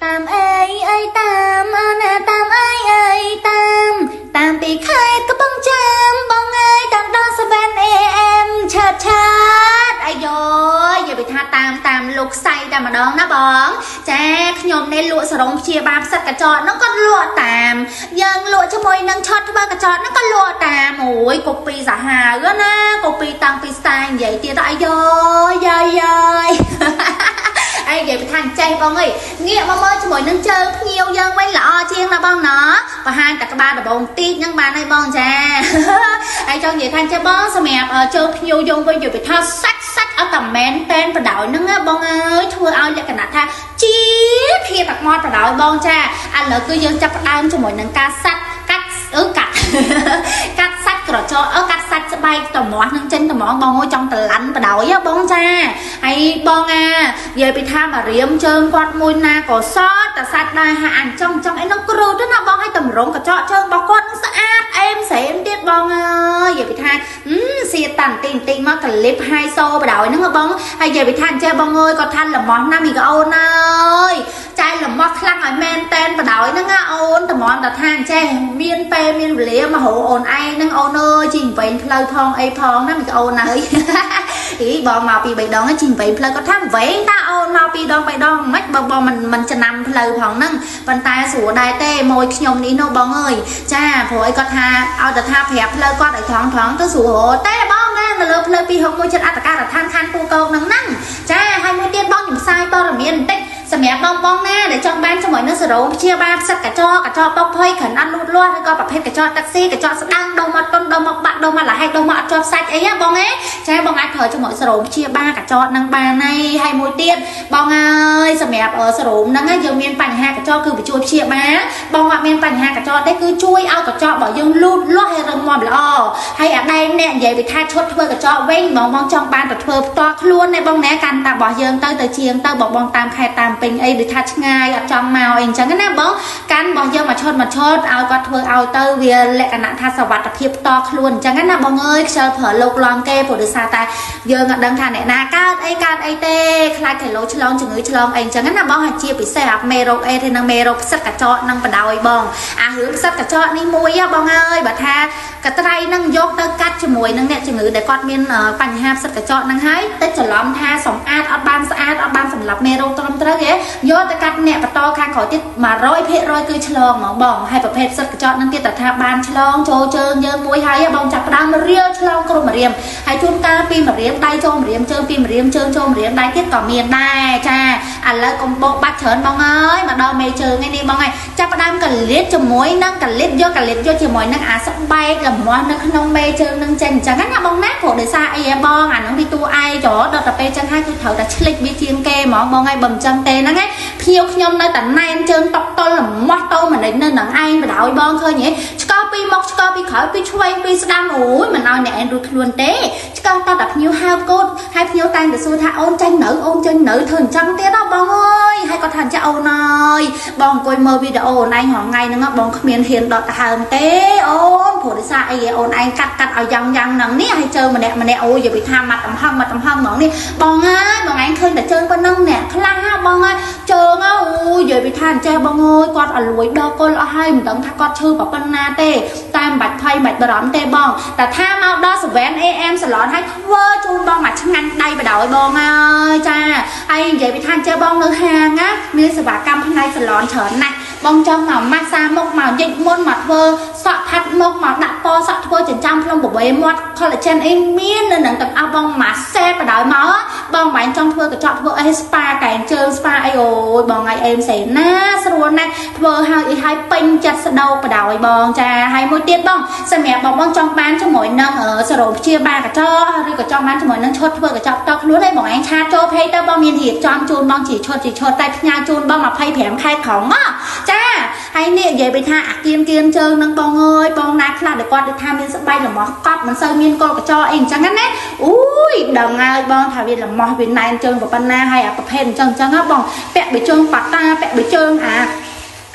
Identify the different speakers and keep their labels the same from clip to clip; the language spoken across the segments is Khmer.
Speaker 1: តាមអីអីតាមអូនណាតាមអីអីតាមតាមពីខេត្តកំពង់ចាមបងអើយតាមដល់ 7 AM ឆើតឆើតអាយ៉យនិយាយពីថាតាមតាមលោកសៃតែម្ដងណាបងចាខ្ញុំនេះលក់សរងព្យាបាលផ្សិតកញ្ចក់ហ្នឹងក៏លក់តាមយើងលក់ជាមួយនឹងឆតធ្វើកញ្ចក់ហ្នឹងក៏លក់តាមអូយកូពីសាហាវណាកូពីតាំងពីស្តាយនិយាយទៀតអាយ៉យយាយយាយ អីនិយាយពីថាចេះបងអើយងាកមកមើលជាមួយនឹងជើងភ្ញៀវយើងវិញល្អជាងណាបងណបង្ហាញតែក្បាលដបងទីកហ្នឹងបានហើយបងចា ហើយចង់និយាយថាចេះបងសម្រាប់ជើងភ្ញៀវយើងវិញនិយាយពីថាសាច់សាច់អត់តែមែនតែនបដ ாய் ហ្នឹងណាបងអើយធ្វើឲ្យលក្ខណៈថាជាធៀបអាក់មាត់បដ ாய் បងចាឥឡូវគឺយើងចាប់ផ្ដើមជាមួយនឹងការសាត់កាត់អឺកាត់ កាត់សាច់ក្រចកអឺកាត់សាច់ស្បែកតម្រាស់នឹងចេញត្មងបងអើយចង់តឡាន់បដ ாய் បងចាហើយបងអានិយាយពីថាមករៀមជើងគាត់មួយណាក៏សតតែសាច់ដែរហាអញចង់ចង់អីនោះគ្រូទៅណាបងឲ្យតម្រងកញ្ចក់ជើងរបស់គាត់នឹងស្អាតអេមស្រេមទៀតបងអើយនិយាយពីថាសៀតតាន់តិចតិចមកកលិបហៃសូបដ ாய் ហ្នឹងបងហើយនិយាយពីថាអញ្ចេះបងអើយគាត់ថាលំោះណាស់មីកអូនអើយចែលំោះខ្លាំងឲ្យមែនតែនបដ ாய் ហ្នឹងណាអូនតម្រាំតែថាអញ្ចេះមានពេលមានវេលាមករកអូនឯងហ្នឹងអូនអើយជីវែងផ្លូវផងអីផងណាមីកអូនអើយ អីបងមកពី3ដងជីវែងផ្លូវគាត់ថាវែងតាអូនមកពីដង3ដងមិនបើបងមិនមិនចំណាំផ្លូវផងហ្នឹងប៉ុន្តែស្រួលដែរទេមួយខ្ញុំនេះនោះបងអើយចាព្រោះអីគាត់ថាឲ្យតែថាប្រាប់ផ្លូវគាត់ឲ្យត្រង់ត្រង់ទៅស្រួលទេបងណានៅលើផ្លូវ261ចិត្តអត្តការដ្ឋានខណ្ឌពូកោកហ្នឹងហ្នឹងចាហើយមួយទៀតបងខ្ញុំផ្សាយព័ត៌មានបន្តិចសម្រាប់បងបងណាដែលចង់បានជាមួយនឹងសរោព្យាបាលផ្សិតកញ្ចក់កញ្ចក់ប៉ុកភ័យក្រិនអត់លូតលាស់ឬក៏ប្រភេទកញ្ចក់តាក់ស៊ីកញ្ចក់ស្ដាងដុំមកតុនដុំមកបាក់ដុំមកលហែកដុំមកអត់ជាប់សាច់អីហ៎បងហ៎ចាបងអាចប្រើជាមួយសរោព្យាបាលកញ្ចក់នឹងបានហើយហើយមួយទៀតបងអើយសម្រាប់សរោមហ្នឹងយើងមានបញ្ហាកញ្ចក់គឺបញ្ជួយព្យាបាលបងអត់មានបញ្ហាកញ្ចក់ទេគឺជួយឲ្យកញ្ចក់របស់យើងលូតលាស់ហើយរឹងមាំល្អហើយអាដែងអ្នកនិយាយពីថាឈុតធ្វើកញ្ចក់វិញបងបងចង់បានទៅធ្វើផ្ទាល់ខ្លួនឯបងណាកាន់តារបស់យើងទៅទៅជាងទៅបងបងតាមខេត្តតាមពេញអីដូចថាឆ្ងាយអត់ចង់មកអីអញ្ចឹងណាបងកាន់របស់យើងមួយឈុតមួយឈុតឲ្យគាត់ធ្វើឲ្យទៅវាលក្ខណៈថាសវត្ថភាពផ្ទាល់ខ្លួនអញ្ចឹងណាបងអើយខ្ជិលប្រើលោកឡំគេព្រោះដោយសារតែយើងអត់ដឹងថាអ្នកណាកើតអីកើតអីទេខ្លាចគីឡូឆ្លងជំងឺឆ្លងអីអញ្ចឹងណាបងហើយជាពិសេសអាមេរោគអេទេនឹងមេរោគផ្សិតកញ្ចក់នឹងបដ ாய் បងអារឿងផ្សិតកញ្ចក់នេះមួយបងអើយបើថាកត្រៃនឹងយកទៅកាត់ជាមួយនឹងអ្នកជំងឺដែលគាត់មានបញ្ហាផ្សិតកញ្ចក់នឹងហើយទៅច្រឡំថាសម្អាតអត់បានស្អាតអត់បានសម្លាប់មេរោគត្រឹមត្រូវទេយកទៅកាត់អ្នកបន្តខាងក្រោយទៀត100%គឺឆ្លងហ្មងបងហើយប្រភេទផ្សិតកញ្ចក់នឹងទៀតតែថាបានឆ្លងចូលជើងយើងមួយហើយបងចាប់ផ្ដើមរៀលឆ្លងគ្រប់ម្រាមហើយជួនកាលពីម្រាមដៃចូលម្រាមជើងពីម្រាមជើងចូលម្រាមដៃទៀតក៏មានដែរចាឥឡូវកុំបោកបាច់ច្រើនបងអើយមកដល់មេជើងឯនេះបងអើយចាប់ផ្ដើមកលៀតជាមួយនឹងកលៀតយកកលៀតយកជាមួយនឹងអាស្បែកលមាស់នៅក្នុងមេជើងនឹងចេញអញ្ចឹងណាបងណាព្រោះដោយសារអីហ៎បងអានឹងវាតួឯងចដល់តែពេលចឹងហើយគឺត្រូវតែឆ្លិចវាជាងគេហ្មងបងអើយបើមិនចឹងទេហ្នឹងឯងភ្ញៀវខ្ញុំនៅតែណែនជើងតុកតុលលមាស់តោមនិចនៅនឹងឯងបដ ாய் បងឃើញហ៎ឆ្កោពីមុខឆ្កោពីក្រោយពីឆ្វេងពីស្ដាំអូយមិនឲ្យអ្នកឯងរួចខ្លួនទេឆ្កោតតែភ្ញៀវហើបកូនហើយភ្ញៀវតែងតែសួរថាអូនចាញ់នៅអូនចាញ់នៅធ្វើអញ្ចឹងទៀតហ៎បងអើយហើយគាត់ថាចាអូនអើយបងអង្គុយមើលវីដេអូអូនឯងរាល់ថ្ងៃហ្នឹងបងគ្មានហ៊ានដកដហើមទេអូនព្រោះដោយសារអីអូនឯងកាត់កាត់ឲ្យយ៉ាងយ៉ាងហ្នឹងនេះហើយជើម្នាក់ម្នាក់អូយនិយាយពីថាម៉ាត់កំហឹងម៉ាត់កំហឹងហ្មងនេះបងអើយបងឯងឃើញតែជើងប៉ុណ្ណឹងអ្នកខ្លះបងអើយជើងអូយនិយាយពីថាអញ្ចេះបងអើយគាត់ឲ្យលួយដល់គល់អស់ហើយមិនដឹងថាគាត់ឈឺប៉ុណ្ណាទេតែមិនបាច់ភ័យមិនបាច់បារម្ភទេបងតែថាមកដល់ 7 AM salon ឲ្យធ្វើជូនបងមកឆ្ងាញ់ដៃបដ ாய் បងអើយចាហើយនិយាយពីថាអញ្ចេះបងនៅហាងណាមានសេវាកម្មផ្នែក salon ច្រើនណាស់បងចង់មកម៉ាស្សាមុខមកញិចមុនមកធ្វើសក់ផាត់មុខមកដាក់ពណ៌សក់ធ្វើចិញ្ចើមផ្លុំបវេមាត់ collagen អីមាននៅនឹងទាំងអស់បងមួយសេតបដ ாய் មកបងមិនចង់ធ្វើកញ្ចក់ធ្វើអី spa កែងជើង spa អីអូយបងថ្ងៃអេមសេណាស្រួលណាស់ធ្វើហើយអីហើយពេញចិត្តស្ដោកបដ ாய் បងចាហើយមួយទៀតបងសម្រាប់បងបងចង់បានជាមួយនឹងសរោព្យាបាលកញ្ចក់ឬក៏ចង់បានជាមួយនឹងឈុតធ្វើកញ្ចក់តខ្លួនឯងបងឯងឆាតចូលពេកទៅបងមានរៀបចំជូនបងជាឈុតជាឈុតតែផ្ញើជូនបង25ខែក្រុងចាហើយនេះនិយាយពីថាអាគៀនគៀនជើងនឹងបងអើយបងណាខ្លះដែលគាត់ដូចថាមានស្បែកលមាស់កប់មិនសូវមានកលកញ្ចក់អីអញ្ចឹងណាអូយដឹងហើយបងថាវាលមាស់វាណែនជើងប៉ុណ្ណាហើយអាប្រភេទអញ្ចឹងអញ្ចឹងបងពាក់បិជើងប៉ាតាពាក់បិជើងអា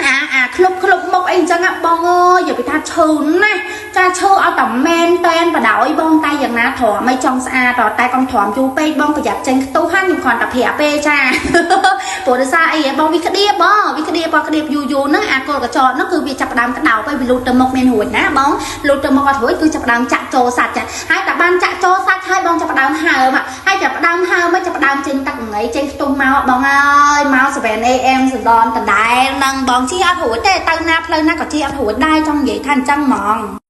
Speaker 1: អា អាក្លុបក្លុបមុខអីអញ្ចឹងបងអើយនិយាយពីថាឈឺណាស់ចាឈឺអត់តែមែនតែនបដ ாய் បងតែយ៉ាងណាទ្រាំមិនចង់ស្អាតតែកុំទ្រាំយូរពេកបងប្រយ័ត្នចេញខ្ទុះហាខ្ញុំគ្រាន់តែប្រាប់ទេចា ព្រោះដោយសារអីហ៎បងវាក្តៀបបងវាក្តៀបបងក្តៀបយូរយូរហ្នឹងអាគល់កញ្ចក់ហ្នឹងគឺវាចាប់ផ្ដើមក្តោបហើយវាលូតទៅមុខមានរួចណាបងលូតទៅមុខអត់រួចគឺចាប់ផ្ដើមចាក់ចូលសាច់ចាហើយតែបានចាក់ចូលសាច់ហើយបងចាប់ផ្ដើមហើមហើយចាប់ផ្ដើមហើមចាប់ផ្ដើមចេញទឹកងៃចេញខ្ទុះមកបងអើយមក 7 AM សណ្ដនដដែលនឹងបងជិះអត់រួចទេទៅណាផ្លូវណាក៏ជិះអត់រួចដែរចង់និយាយថាអញ្ចឹងហ្មង។